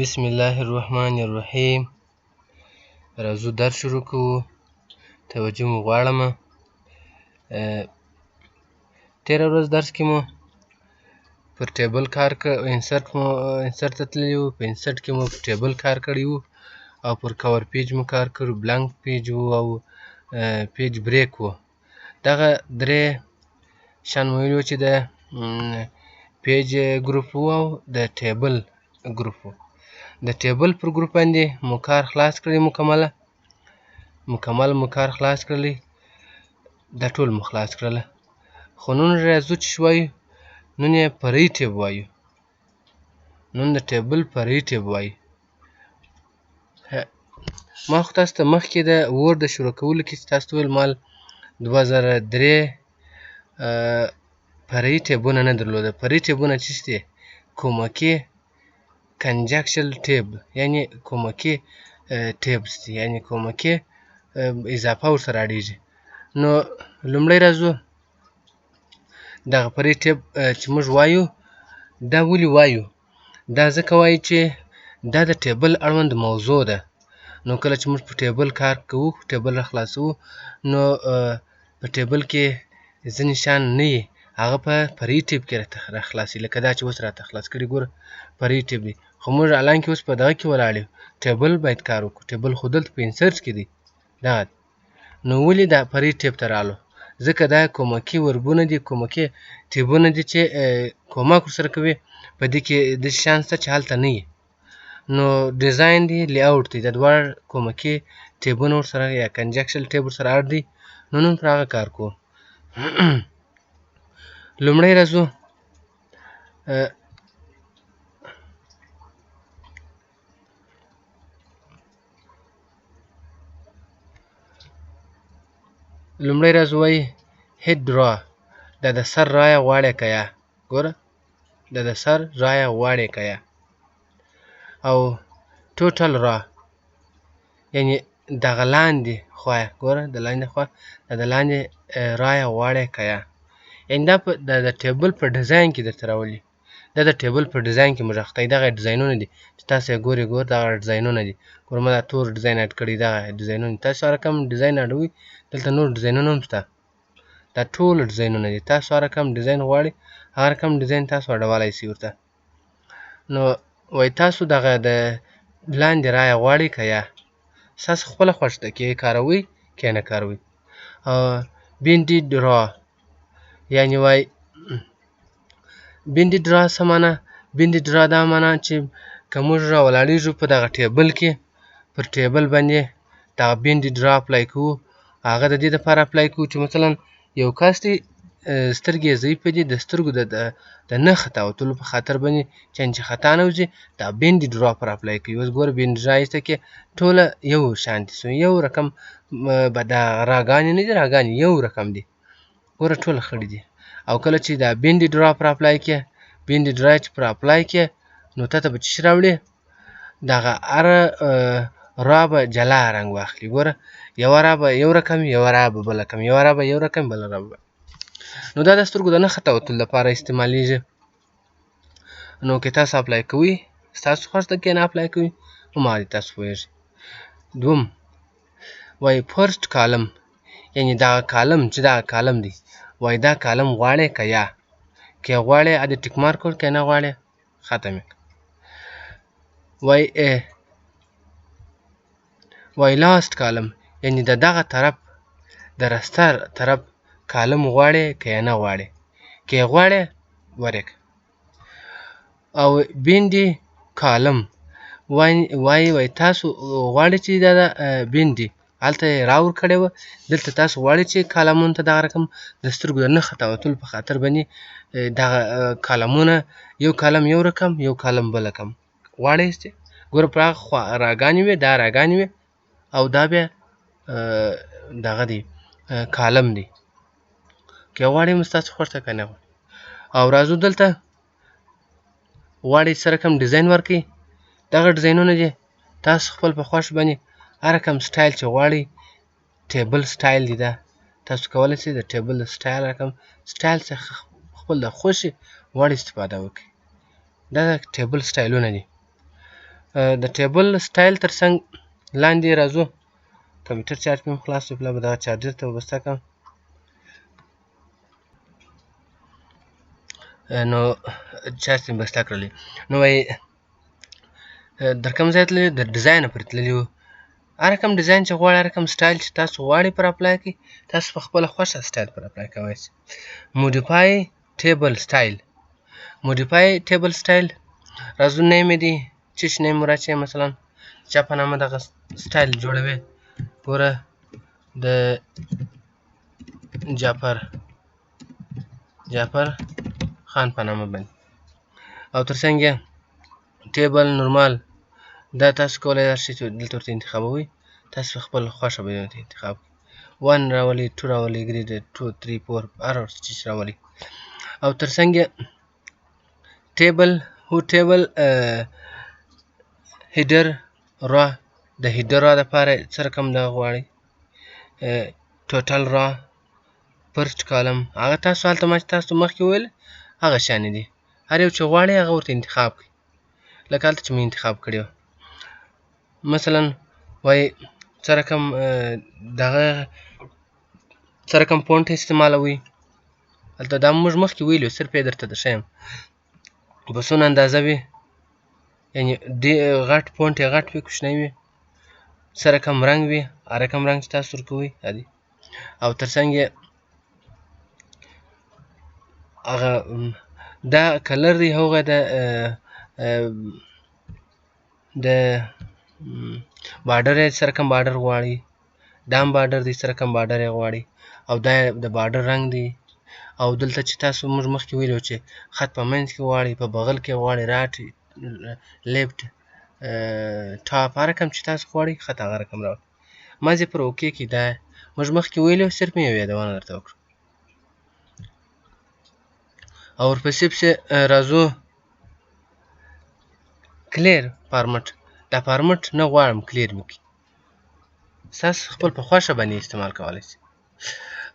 بسم الله الرحمن الرحیم. راځو درس شروع کوو. توجه مو غواړم. تېره ورځ درس کې مو پر table کار کړ، insert مو insert ته تللي وو. په insert کې مو پر table کار کړی وو او پر cover page مو کار کړو، blank page وو او page break وو. دغه درې شیان مو ویلي وو چې د page group وو او د table group وو. د table پر ګروپ باندې مو کار خلاص کړی، مکمله مکمل مو کار خلاص کړلی، دا ټول مو خلاص کړله. خو نن راځو چې وایو، نن یې فرعي tab وایو، نن د table فرعي tab وایو. ما خو تاسو ته مخکې د Word د شروع کولو کې تاسو ته ویل مال 2003 فرعي tab ونه نه درلوده. فرعي tab ونه چې دي کومکي conjunctional tab، یعنی کومکي tabs دي، یعنی کومکي اضافه ورسره اړیږي. نو لومړی راځو دغه فرعي tab چې موږ وایو، دا ولې وایو؟ دا ځکه وایو چې دا د table اړوند موضوع ده. نو کله چې موږ په table کار کوو، table را خلاصوو، نو په table کې ځینې شیان نه وي، هغه په فرعي tab کې راته را خلاصوي، لکه دا چې اوس راته خلاص کړي، ګوره فرعي tab دی. خو موږ الان کې اوس په دغه کې ولاړ یو، table باید کار وکړو. table خو دلته په insert کې دی دغه. نو ولې دا فرعي tab ته رالو؟ ځکه دا کومکي verb ونه دي، کومکي tab ونه دي چې کومک ورسره کوي. په دې کې داسې شیان شته چې هلته نه وي. نو design دی، layout دی، دا دواړه کومکي tab ونه ورسره یا conjunctional tab ورسره اړ دي. نو نن پر هغه کار کوو. لومړی راځو لومړی راځو وایي head row، دا د سر رایه غواړې که یا؟ ګوره دا د سر رایه غواړې که یا؟ او total row، یعنی دغه لاندې خوا، ګوره د لاندې خوا، دا د لاندې رایه غواړې که یا؟ یعنی دا د table په design کې درته راولي. دا د table په design کې موږ اخته یو. دغه ډیزاینونه دي چې تاسو یې ګورئ، ګور دغه ډیزاینونه دي. ګوره ما دا تور design add کړی، دغه ډیزاینونه دي. تاسو هر رقم design اډوئ، دلته نور ډیزاینونه هم شته. دا ټول ډیزاینونه دي، تاسو هر رقم design غواړئ، هر رقم design تاسو اډولی شئ ورته. نو وایي تاسو دغه د لاندې رایه غواړئ که یا؟ ستاسو خپله خوښه ده، که یې کاروئ که یې نه کاروئ. Banded row، یعنی وایي banded row څه معنا؟ banded row دا معنا چې که موږ را ولاړېږو په دغه table کې، پر table باندې دغه banded row apply کوو، هغه د دې دپاره apply کوو چې مثلا یو کس دی، سترګې یې ضعیفې دي، د سترګو د نه خطا وتلو په خاطر باندې چې خطا نه وځي، دا banded row پر apply کوي. اوس ګوره banded row ایسته کې ټوله یو شان دي، یو رقم به دا راګانې نه دي، راګانې یو رقم دي، ګوره ټوله خړې دي. او کله چې دا banded row پر apply کړې، banded row چې پر apply کړې، نو تا ته به څه راوړي؟ دغه هره row به جلا رنګ واخلي. ګوره یوه row به یو رقم، یوه row به بل رقم، یوه row به یو رقم، بله row به. نو دا د سترګو د نه خطا وتلو لپاره استعمالیږي. نو که تاسو apply کوئ ستاسو خوښ ده، که نه apply کوئ هماغه دي، تاسو پوهېږئ. دوم وایي first column، یعنی دغه column چې دغه column دی، وایي دا column غواړې که یا؟ که غواړې ا دې tick mark کړ، که نه غواړې ختم یې کړ. وایي last column، یعنی د دغه طرف د رسته طرف column غواړې که یې نه غواړې؟ که یې غواړې ورې کړه. او banded column، وایي تاسو غواړئ چې دا banded هلته یې را ورکړې وه، دلته تاسو غواړئ چې column ونو ته دغه رقم د سترګو د نه خطا وتلو په خاطر باندې دغه column ونه، یو column یو رقم، یو column بل رقم غواړئ چې ګوره پر هغه خوا راګانې وې، دا راګانې وې، او دا بیا دغه دی column دی. که غواړئ نو ستاسو خوښ ده، که نه غواړئ. او راځو دلته غواړئ څه رقم design ورکړئ، دغه ډیزاینونه دي تاسو خپل په خوښ باندې هر رقم سټایل چې غواړئ. table style دی دا، تاسو کولی شئ د table د سټایل رقم سټایل څخه خپل د خوښې وړ استفاده وکړئ. دا د table سټایلونه دي. د table style ترڅنګ لاندې راځو. کمپیوټر چارج مې خلاص شو، بیا به دغه چارجر ته وابسته کړم. نو چارج مې بسته کړلې. نو وایي در کوم ځای تللي؟ د design پورې تللي وو. هر رقم design چې غواړئ، هر رقم سټایل چې تاسو غواړئ پر apply کړئ، تاسو په خپله خوښه سټایل پر apply کوی شئ. modify table style، modify table style راځو. name یې دی، چې name وراچوي، مثلا چا په نامه دغه سټایل جوړوي. ګوره د جعفر، جعفر خان په نامه باندې. او ترڅنګ یې table normal، دا تاسو کولی شئ چې دلته ورته انتخابوئ، تاسو په خپل خوښه به ورته انتخاب کړئ. 1 راولئ، 2 راولئ، grid 2 3 4 هر ورته چې راولئ. او ترڅنګ یې table هو table header row، د header row دپاره څه رقم دغه غواړئ، total row، first column، هغه تاسو هلته ما چې تاسو مخکې وویل هغه شیان دي. هر یو چې غواړئ هغه ورته انتخاب کړئ، لکه هلته چې مې انتخاب کړی وو. مثلا وایي څه رقم دغه څه رقم font استعمالوئ، هلته دا موږ مخکې ویلي وو، صرف یې درته درښیم. په څونه اندازه وي، یعنې غټ font یې غټ وي کوچنی وي، څه رقم رنګ وي، هر رقم رنګ چې تاسو ورکوئ دا دی. او ترڅنګ یې هغه دا color دی، هغه د د border یې څه رقم border غواړي، دا هم border دی، څه رقم border یې غواړي، او دا د border رنګ دی. او دلته چې تاسو موږ مخکې ویلو چې خط په منځ کې غواړي، په بغل کې غواړي، right left top، هر رقم چې تاسو غواړئ خط هغه رقم راوړي. مازې پر okay کې دا موږ مخکې ویلو، صرف مې یو یادونه درته وکړه. او ورپسې پسې راځو clear format. دا format نه غواړم clear مې کړي، ستاسو خپل په خوښه باندې استعمال کولی شئ.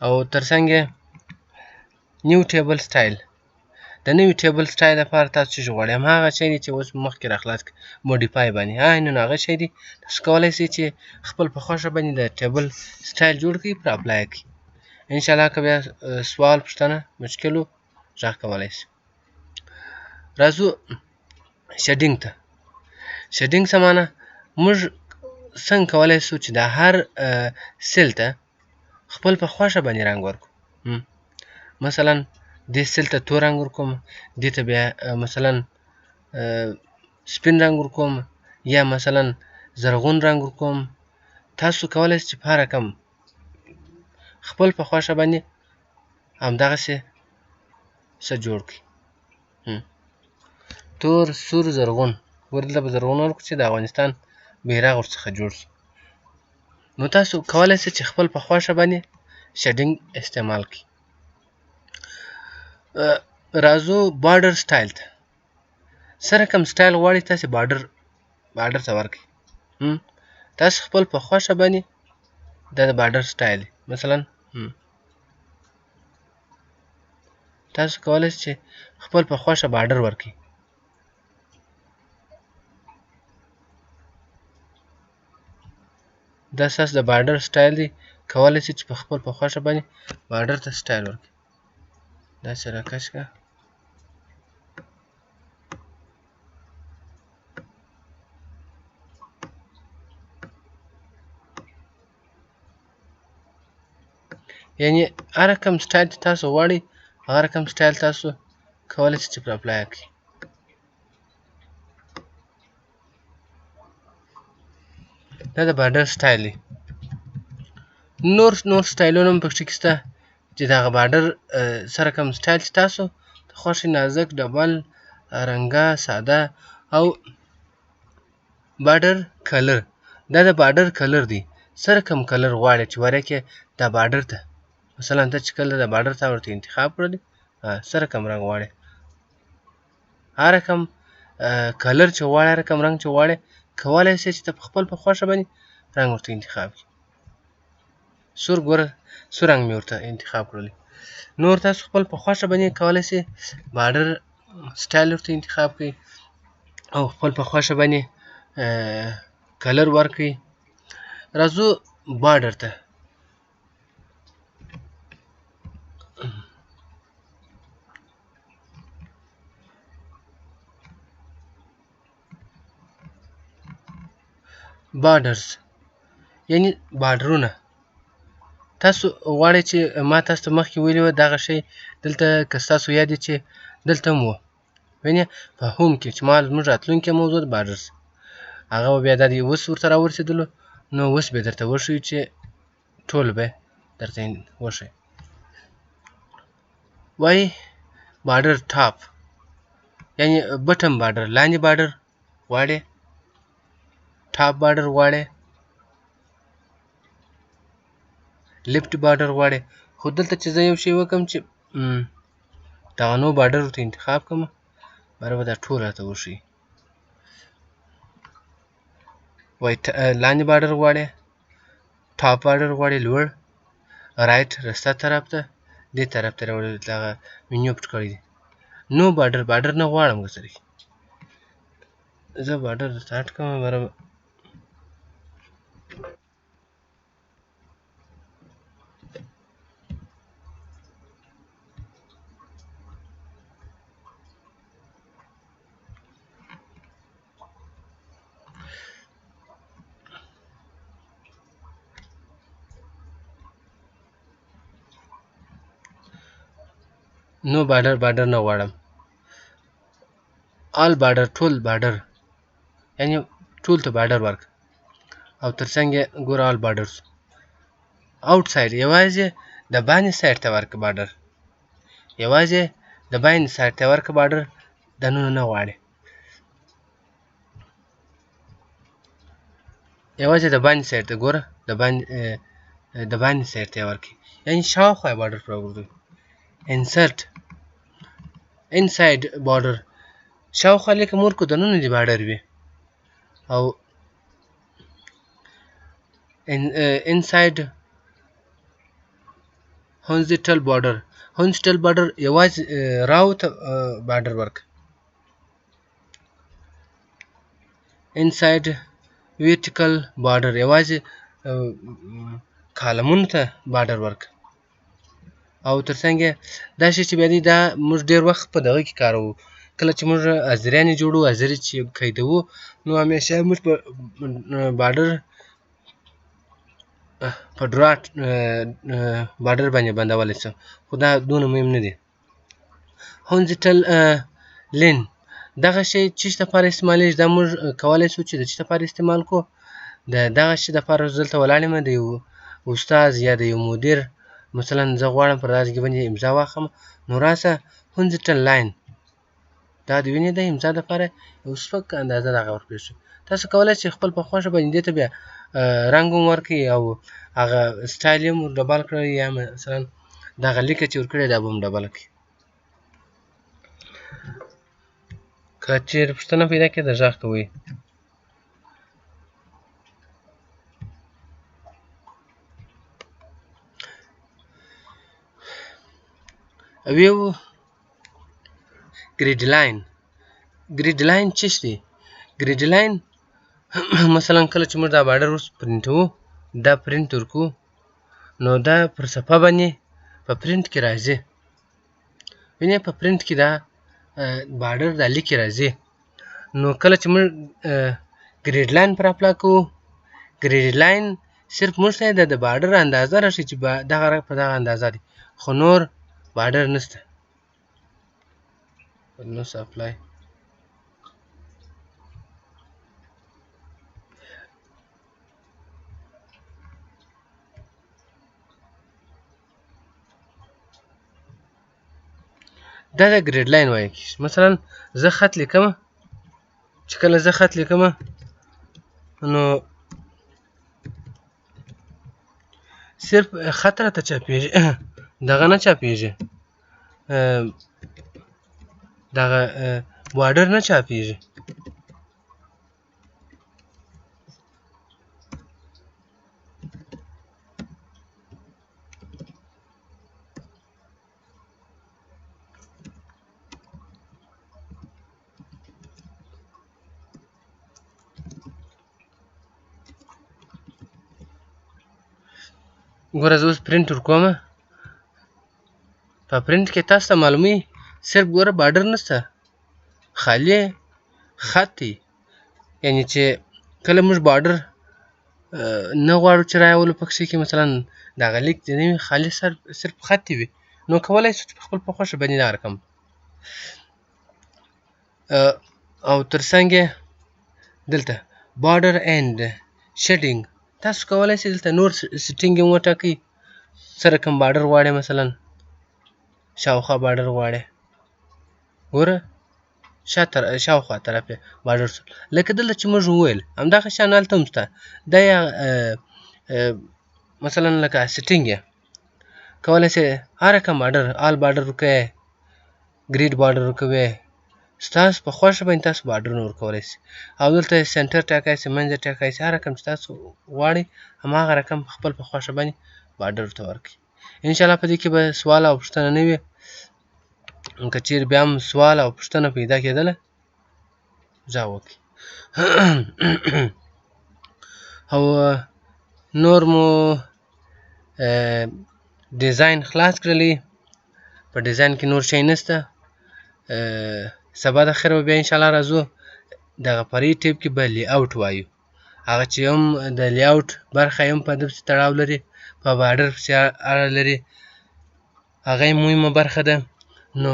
او ترڅنګ یې new table style، د نوي table style لپاره تاسو چې غواړئ هم هغه شی دی چې اوس مخکې راخلاص کړ modify باندې، ها نو هغه شی دی. تاسو کولی شئ چې خپل په خوښه باندې د table style جوړ کړئ، پر apply کړئ. انشاءالله که بیا سوال پوښتنه مشکل و غږ کولی شئ. راځو shading ته. shading څه معنی؟ موږ څنګه کولی شو چې د هر cell ته خپل په خوښه باندې رنګ ورکړو. مثلا دې cell ته تور رنګ ورکوم، دې ته بیا مثلا سپین رنګ ورکوم، یا مثلا زرغون رنګ ورکوم. تاسو کولی شئ چې په هر رقم خپل په خوښه باندې همدغسې څه جوړ کړئ. تور، سور، زرغون، ګوره دلته به زرغون ورکړو چې د افغانستان بیرغ ورڅخه جوړ شو. نو تاسو کولی شئ چې خپل په خوښه باندې shading استعمال کړئ. راځو border style ته. څه رقم سټایل غواړئ تاسې border ته ورکړئ. تاسو خپل په خوښه باندې دا د border style دی. مثلا تاسو کولی شئ چې خپل په خوښه border ورکړئ. دا ستاسو د border style دی، کولی شئ چې په خپل په خوښه باندې border ته سټایل ورکړئ. داسې راکش کړه. یعنی هر رقم سټایل چې تاسو غواړئ هغه رقم سټایل تاسو کولی شئ چې پر apply کړئ. دا د border style دی. نور نور سټایلونه هم پکښې کې شته چې دغه border څه رقم سټایل چې تاسو خوښ نازک، double، رنګه، ساده. او border color، دا د border color دی. څه رقم color غواړې چې ورکې دا border ته، مثلا ته چې کله د border ته ورته انتخاب کړلې، څه رقم رنګ غواړې، هر رقم color چې غواړې، هر رقم رنګ چې غواړې کولی شې چې ته په خپل په خوښه باندې رنګ ورته انتخاب کړې. سور ګوره سور رنګ مې ورته انتخاب کړلی. نور تاسو خپل په خوښه باندې کولی شئ border style ورته انتخاب کړئ او خپل په خوښه باندې color ورکړي. راځو border ته. borders یعنی بارډرونه. تاسو غواړئ چې ما تاسو ته مخکې ویلي وه دغه شی دلته که ستاسو یاد چې دلته هم وو، وینې په home کې چې ما زموږ راتلونکې موضوع د borders هغه به بیا دا دی اوس ورته راورسېدلو، نو اوس به درته وښیو چې ټول به درته وښیو. وایي border top یعنی bottom border، لاندې border غواړې، top border غواړې، left border غواړې. خو دلته چې زه یو شی وکم چې دغه no border ورته انتخاب کړم، بره به دا ټول راته وښیي. وایي لاندې border غواړې، top border غواړې، لوړ، right راسته طرف ته، دې طرف ته راوړل، دغه مینیو پټ کړی دی. no border، border نه غواړم که سره زه border درته add کړم، بره به no border، border نه غواړم. all border، ټول border یعنی ټول ته border ورک، او ترڅنګ یې ګوره all borders. outside یوازې د باندې side ته ورک border، یوازې د باندې side ته ورک border، دننه نه غواړي، یوازې د باندې side ته ګوره، د باندې side ته ورکړي، یعنی شاوخوا یې border پر وګرځوي. insert inside border شاوخوا لیکه مور کو دننه دې border وي، او inside horizontal border، horizontal border یوازې row ته border ورک. inside vertical border یوازې column ونو ته border ورک. او ترڅنګ یې دا شی چې بیا دی دا موږ ډېر وخت په دغه کې کاروو، کله چې موږ ازریانې جوړو، ازرې چې قیدوو، نو همیشه موږ په border په draw border باندې بندولی شو، خو دا دونه مهم نه دی. horizontal line دغه شی چیش دپاره استعمالیږي؟ دا موږ کولی شو چې د چی دپاره استعمال کړو، د دغه شي دپاره زه دلته ولاړ یم، د یو استاد یا د یو مدیر، مثلا زه غواړم پر داسې باندې امضا واخلم، نو راسه horizontal line دا د وینې د امضا دپاره یو سپک اندازه دغه ورپېښ شو. تاسو کولی شئ خپل په خوښه باندې دې ته بیا رنګ هم ورکړئ او هغه سټایل یې هم ور double کړئ، یا مثلا دغه لیکه چې ورکړې دا به هم double کړئ. که چېرې پوښتنه پیدا کړئ د غږ کوئ. view grid line، grid line څه شی دی؟ grid line مثلا کله چې موږ دا border اوس پرنټوو، دا پرنټ ورکو، نو دا پر صفحه باندې په پرنټ کې راځي، وینې په پرنټ کې دا border دا لیکې راځي. نو کله چې موږ grid line پر apply کوو، grid line صرف موږ ته د border اندازه راښيي چې دغه په دغه اندازه دی، خو نور border نشته. نو apply دا د grid line وایي. مثلا زه خط لیکم، چې کله زه خط لیکم نو صرف خط راته چاپیږي، دغه نه چاپیږي، دغه border نه چاپیږي. ګوره زه اوس پرنټ ورکوم. په پرنټ کې تاسو ته معلومي صرف ګوره border نشته، خالي خط دی. یعنی چې کله موږ border نه غواړو چې راولو پکښې کې، مثلا دغه لیک دې نه وي، خالي صرف خط دې وي، نو کولی شو چې په خپل په خوښه باندې دا رقم. او ترڅنګ یې دلته border and shading، تاسو کولی شئ دلته نور setting هم وټاکئ، څه رقم border غواړئ، مثلا شاوخوا border غواړئ. ګوره شاوخوا طرف یې border شو، لکه دلته چې موږ وویل همدغه شان هلته هم شته. دا یې مثلا لکه setting یې کولی شئ هر رقم border، all border ورکوې، grid border ورکوې، ستاسو په خوښه باندې تاسو border ونه ورکولی شئ. او دلته center ټاکی شئ، منځ یې ټاکی شئ، هر رقم چې تاسو غواړئ هماغه رقم په خپل په خوښه باندې border ورته ورکړئ. انشاءالله په دې کې به سوال او پوښتنه نه وي. که چیرې بیا هم سوال او پوښتنه پیدا کېدله غږ وکړئ. او نور مو design خلاص کړلی، په design کې نور شی نشته. سبا د خیره به بیا انشاءالله راځو، دغه فرعي tab کې به layout وایو، هغه چې هم د layout برخه هم په ده پسې تړاو لري، په border پسې اړه لري، هغه یې مهمه برخه ده. نو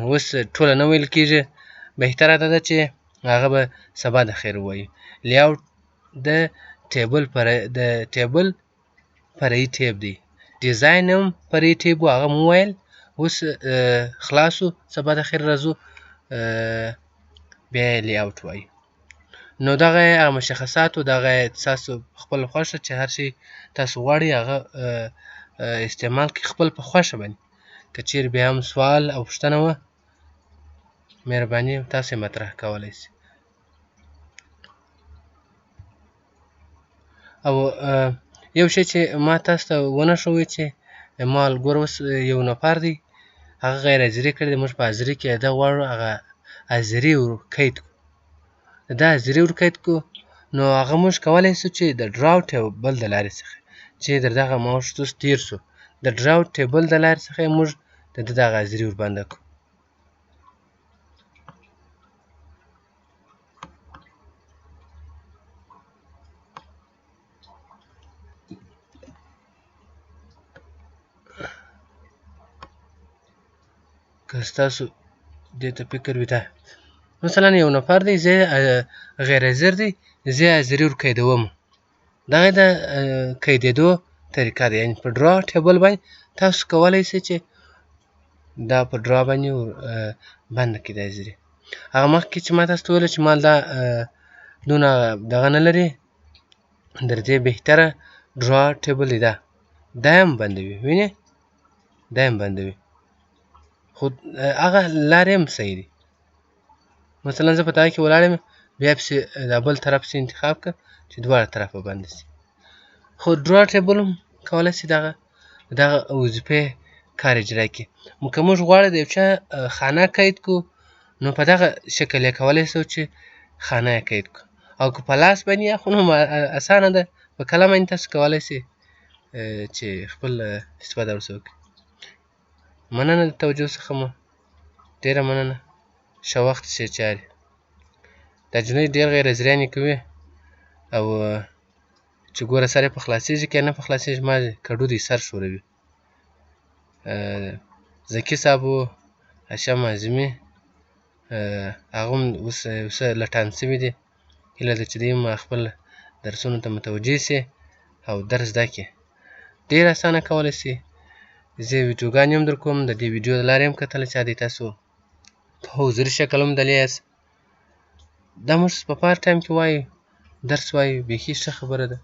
اوس ټوله نه ویل کېږي، بهتره دا ده چې هغه به سبا د خیر ووایو. layout د table پر د table فرعي tab دی، design هم فرعي tab و، هغه مو وویل. اوس خلاصو، سبا د خیر راځو بیا یې layout وایو. نو دغه هغه مشخصات و، دغه تاسو خپل خوښه چې هر شی تاسو غواړئ هغه استعمال کړئ خپل په خوښه باندې. که چیرې بیا هم سوال او پوښتنه وه، مهرباني تاسو یې مطرح کولی شئ. او یو شی چې ما تاسو ته ونه ښووی چې مال ګوره اوس یو نفر دی، هغه غیر حاضري کړې ده، موږ په حاضري کې ده غواړو هغه حاضري ور قید کړو. دا حاضري ور قید کړو، نو هغه موږ کولی شو چې د draw table د لارې څخه چې در دغه ماوس اوس تېر شو، د draw table د لارې څخه یې موږ د ده دغه حاضري ور بنده کړو. که ستاسو دې ته فکر وي، دا مثلا یو نفر دی، زه غیر حاضر دی، زه حاضري ور قیدوم، دغه د قیدېدو طریقه ده. یعنی په draw table باندې تاسو کولی شئ چې دا په draw باندې بنده کړئ د حاضري. هغه مخکې چې ما تاسو ته وویل چې مال دا دونه دغه نه لري، در دې بهتره draw table دی، دا دا هم بندوي، وینې دا هم بندوي، خو هغه لارې هم صحیح دي. مثلا زه په دغه کې ولاړ یم، بیا پسې دا بل طرف پسې انتخاب کړه چې دواړه طرفه بند شي. خو draw table هم کولی شي دغه وظیفې کار اجرا کړي. که موږ غواړو د یو چا خانه قید کړو، نو په دغه شکل یې کولی شو چې خانه یې قید کړو. او که په لاس باندې یا خو نو اسانه ده، په قلم باندې تاسو کولی شئ چې خپل استفاده ورڅخه وکړئ. مننه د توجه څخه مو، ډېره مننه. ښه وخت ښې چارې. دا جینۍ ډېر غیر حاضریانې کوي، او چې ګوره سر یې په خلاصېږي که نه په خلاصېږي، ما کډو دی سر ښوروي. ذکي صاحب و، هاشم اعظمي، هغه هم اوس یو څه لټان شوي دي. هیله ده چې دوی هم خپل درسونو ته متوجه شي او درس زده کړي. ډېر اسانه کولی شي. زه ویډیوګانې هم در کوم، د دې ویډیو د لارې هم کتلی شئ، دی تاسو په حضوري شکل هم دلی یاست. دا موږ په part time کې وایو، درس وایو، بیخي ښه خبره ده.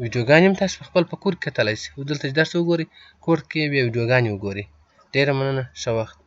ویډیوګانې هم تاسو په خپل په کور کې کتلی شئ، دلته چې درس وګورئ کور کې بیا ویډیوګانې وګورئ. ډېره مننه، ښه وخت.